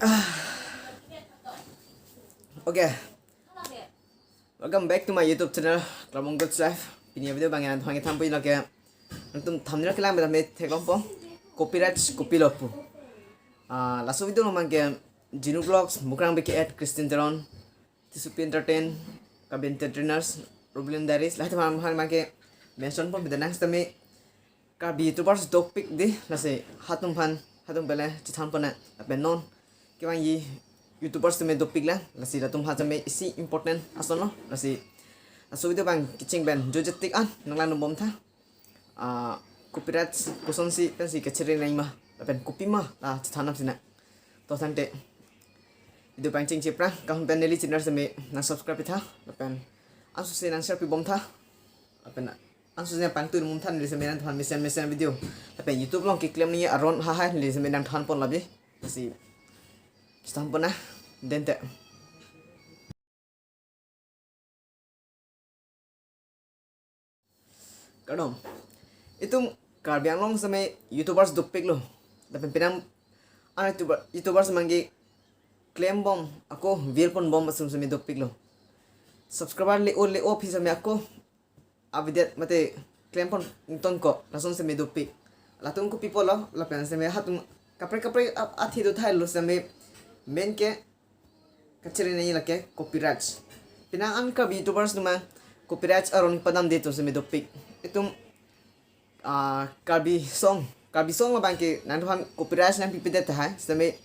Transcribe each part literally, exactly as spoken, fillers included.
Okay. Welcome back to my YouTube channel, Klamong Goods Life. Pini video abang nangthan kethan pu lake, nangtum thumbnail kelang beda me theklongpo. Copyright kopilo pu. Ah, laso video along abangke Jinu Vlogs, Mukrang B K at Christian Teron, T C P Entertain, Kabi Entertainers, Rublin Diaries, lahai teman abangke mention pon beda nang sitame Karbi YouTubers dopik dei, lasi halatum aphan, halatum aphan le chethan pon nang, lapen non kevangji YouTubers tame dopik lang, lasi latum aphan tame isi important asonlo, lasi laso video abang kecheng pen jojetik an nanglang bom tha. Ah, copyright kosonsi pensi kachere nangji ma, lapen kopima, la chethan nang sinang. To tangte video abang chengche aphrang, kahum pen neli channel tame nang subscribe tha, lapen ansu si nang share pi bom tha, lapen ansu si nang pangtun bom tha, neli tame nangthan mesen mesen video. Lapen YouTube along keklem nangji aron lahai neli tame nangthan pon labi. Lasi chethan pon nang, dente. Kardom. Itum Karbi Anglong tame YouTubers dopiklo. Lapen penang an YouTuber, YouTubers abangke klem bom, ako viral pon bom atum tame dopiklo. Subscriber le-o le-o aphi tame ako avedet mate klem pon ingtonkok, lason tame dopik. Latum kopi pulo, lapen tame halatum kaprek kaprek a-, athe do thailo tame main ke kachere nangji lake copyright. Penang an Karbi YouTubers atum copyright aron padamde atum tame dopik. Itum, ah, Karbi song, Karbi song abangke nangtum aphan copyright nangpipedet tahai, tame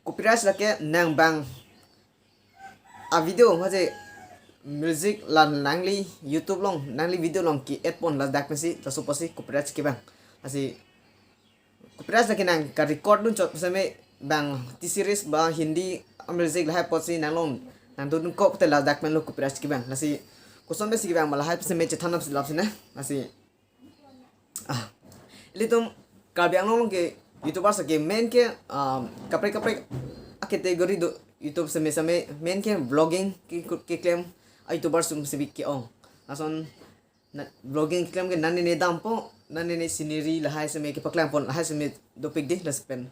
copyright lake nang abang a-video mate music la nangli YouTube along, nangli video along ke-add pon ladak pensi, laso apotsi copyright kevang. Lasi copyright lake nang ka-record dun chot tame bang T series ba Hindi music lahai apotsi nang along nang dunkok te ladak penlo copyright kevang. Lasi koson pensi kevang ma lahai tame chethan nang si lap sinang. Lasi, ah, ilitum Karbi Anglong along ke YouTubers ke main ke, um, kaprek kaprek a-category do YouTube tame tame, main ke vlogging ke, keklem a-YouTubers atum si ke-ong. Lason na, vlogging keklem ke nang nene dampo, nang nene scenery lahai tame kepaklang pon, lahai tame dopik dei, lapen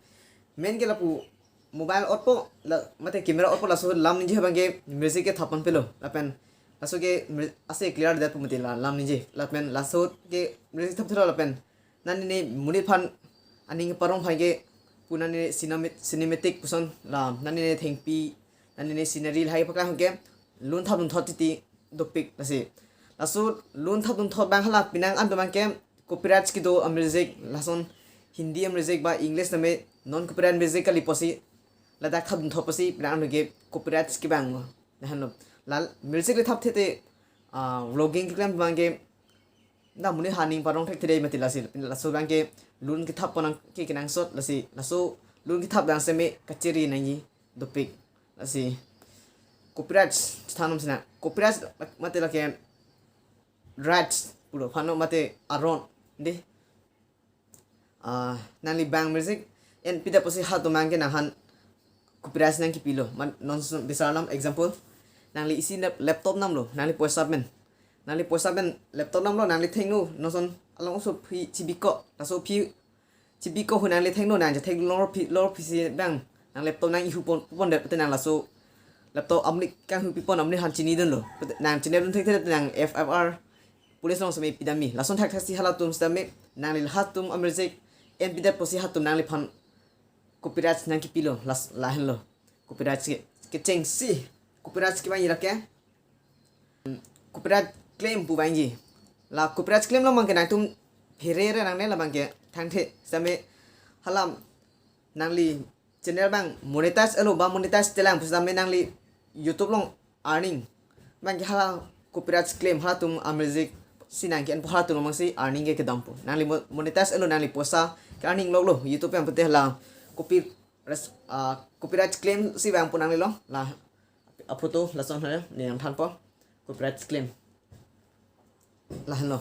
main ke lapu mobile otpo, la, mate camera otpo, laso lam ningje abangke music kethap pon pelo, lapen laso ke mu-, ase clear det pu mati la lam ningje, lapen laso ke music thap thelo, lapen nang nene monit aphan aning parong aphan ke pu nang nene cinema-, cinematic puson la nang nene thengpi, nang nene scenery lahai paklang ke lun thap lun thot titi dopik. Lasi laso lun thap lun thot abang hala penang an atum abangke copyright kedo a-music, lason Hindi a-music ba English tame non copyright music kali apotsi ladak thap lun thot apotsi penang an atum ke copyright kevang. Lahenlo. La music le thap thete, ah, vlogging keklem abangke na monit aphan aning parong thekthedei mati, lasi laso abangke lun kethap pon nang ke kenangsot, lasi laso lun kethap abang tame kachere nangji dopik. Lasi copyright chethan nang sinang. Copyright mate lake rights pulo aphanlo mate aron dei. Ah, nangli bang music en pidet apotsi halatum abangke nang aphan copyright nangkepilo. Man, non bisar nam example, nangli isi lap-, laptop damlo, nangli poisa pen. Nangli poisa pen laptop damlo, nangli thengno, non ason along oso aphi chibikok, laso aphi chibikok ahut nangli thengno, nang chetheklong aphi, lo aphi si abang nang laptop nang-ihu pon, pondet pute nang laso laptop amonit kanghu pi pon, amonit aphan chinidunlo. Pute nang chinidun thekthedei nang F I R police along tame pidamji. Lason thakthak si halatum tame nangli halatum a-music en pidet apotsi halatum nangliphan copyright nangkepilo, las-, lahenlo. Copyright ke, kechengsi copyright kevangji lake copyright claim pu vangji. La copyright claim along abangke nangtum pherere nangne, la abangke thangthe tame hala nangli channel abang monetize elo ba monetize chelang pusitame nangli YouTube along earning abangke hala copyright claim halatum a-music si nang ke-enpo halatum along si earning ke kedampo. Nangli mo-, monetize elo, nangli poisa ke-earning loklo YouTube abang pute hala copy res-, ah, copyright claim si vangpo nangli along. La a-photo lason ha, ne nangthanpo. Copyright claim. Lahenlo.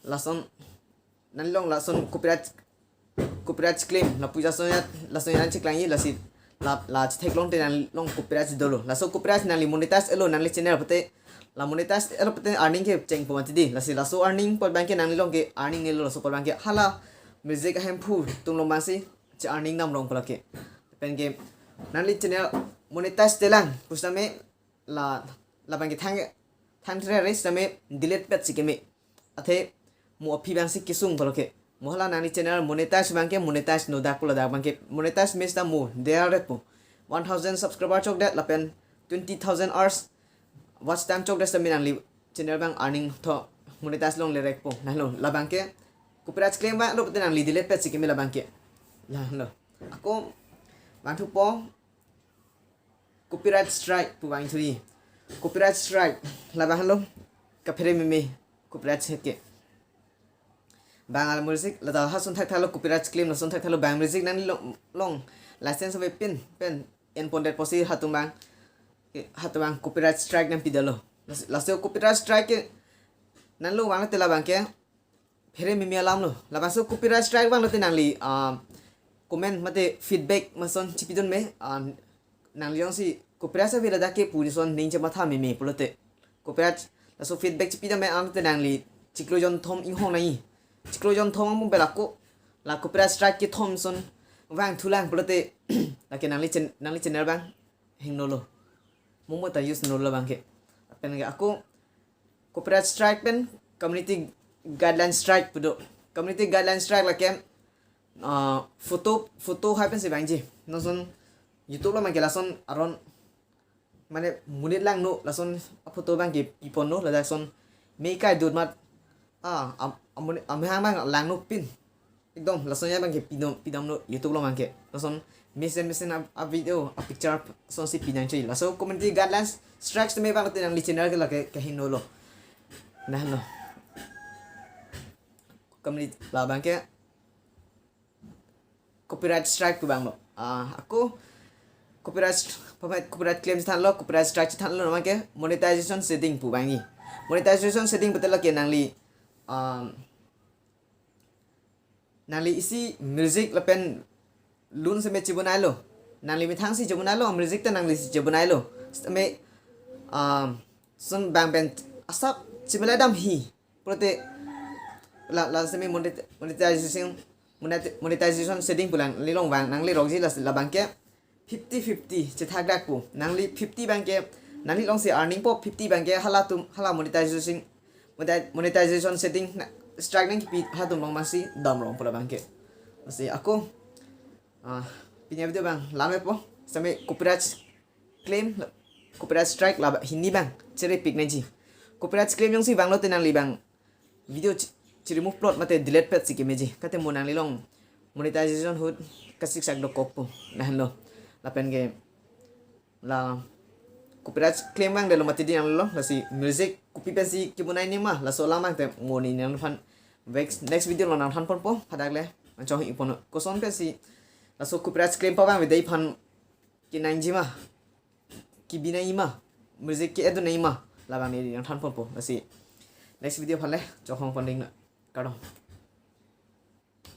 Lason nangli along lason copyright, copyright claim lapu lason ya, lason ya nangcheklangji, lasi la, la chetheklong te nangli along copyright dolo. Laso copyright nangli monetize elo nangli channel pute, la monetize elo pute earning kechengpo mati dei. Lasi laso earning apot abangke nangli along ke-earning nelo, laso apot abangke hala music ahemphu atum along abangsi che-earning dam rong pulo ke. Pen ke nangli channel monetize telang pusitame la, labang ke thang, thang thre re sitame delete pet si keme. Athe mo aphi abang si kesung pulo ke. Mo hala nangli channel monetize abang ke monetize nodak pulo, dak abang ke monetize mes ta mo der ret po. One thousand subscriber chokdet lapen twenty thousand hours watch time chokdet sitame nangli channel abang earning tho monetize longle rek po. Lahelo, labang ke copyright claim abang lo pute nangli delete pet si keme labang ke. Lahelo. Ako vangthupo copyright strike pu vangthu. Copyright strike labang lo kaphere meme copyright ke. Bang al music lata ha son thakthalo copyright claim, la son thakthalo bang music nangli long, long license ave pin pen en pondet pusi hatum abang, eh, hatum abang copyright strike nangpidetlo. Las-, laso copyright strike ke nanglo vanglote labang ke phere meme alam lo. Labangso copyright strike vanglote nangli, ah, comment mate feedback ma son chipidun me, ah, nangli jongsi copyright ave ladak ke pu ni son ning chematha meme pulote. Copyright, laso feedback chipidam me ante nangli chiklo jonthom inghong nangji. Chiklo jonthom ang pum pelako la copyright strike kethom son vangthulang pulote lake nangli chen-, nangli channel abang hingno lo. Mo mo ta use nolo labang ke. Pen ke ako copyright strike pen community guideline strike pu do. Community guideline strike lake, ah, photo, photo hai pensi vangji. Non son YouTube along abang ke lason aron mane monit langno lason aphoto abang ke piponlo, ladak son me kai dut mat, ah, am-, amuni-, amahang abang langno pin. Ekdom lason ya abang ke pidam, pidamlo YouTube along abang ke. Lason mesen mesen a, a video, a picture son si pinangji. Laso community guidelines strikes me abang te nangli channel ke lake kahingno lo. Lahelo. Community labang ke copyright strike pu vanglo. Ah, ako copyright st-, pamai copyright claim chethanlo, copyright strike chethanlo, non abang ke monetization setting pu vangji. Monetization setting betul lake nangli, um, nangli isi music lapen lun seme chibonailo. Nangli methang si chibonailo, music ta nangli si chibonailo. Sitame, um, son bang pen asap chibela dam hi. Pulote la, la seme monet-, monetization, monet-, monetization setting pu nangli long vang, nangli rokji la, labang ke fifty fifty chethak dak pu. Nangli fifty abang ke nangli long si earning po, fifty abang ke halatum, hala monetization, moneti-, monetization setting na, strike nangkipi halatum along abang si dam rong pu labang ke. Lasi ako, ah, pini a video abang la me po. Sitame copyright claim, copyright strike la hini abang cherepik nangji. Copyright claim jongsi vanglote nangli abang video chi-, chiremove plot mate delete pet si kemeji. Kate mo nangli long monetization ahut kasiksak dokok po. Lahelo. Lapen ke la copyright claim vangdetlo mati di nanglo. Lasi music kopi pensi kebonai nima, laso alam abang te mo neli nangphan next, next video along nangthan ponpo. Hadak le anchong hi pon koson pensi laso copyright claim pavang video aphan kenangji ma, kebinai ma, music ke-edun nai ma, labang neli nangthan ponpo. Lasi next video aphan le chonghong pon ding na. Kardom.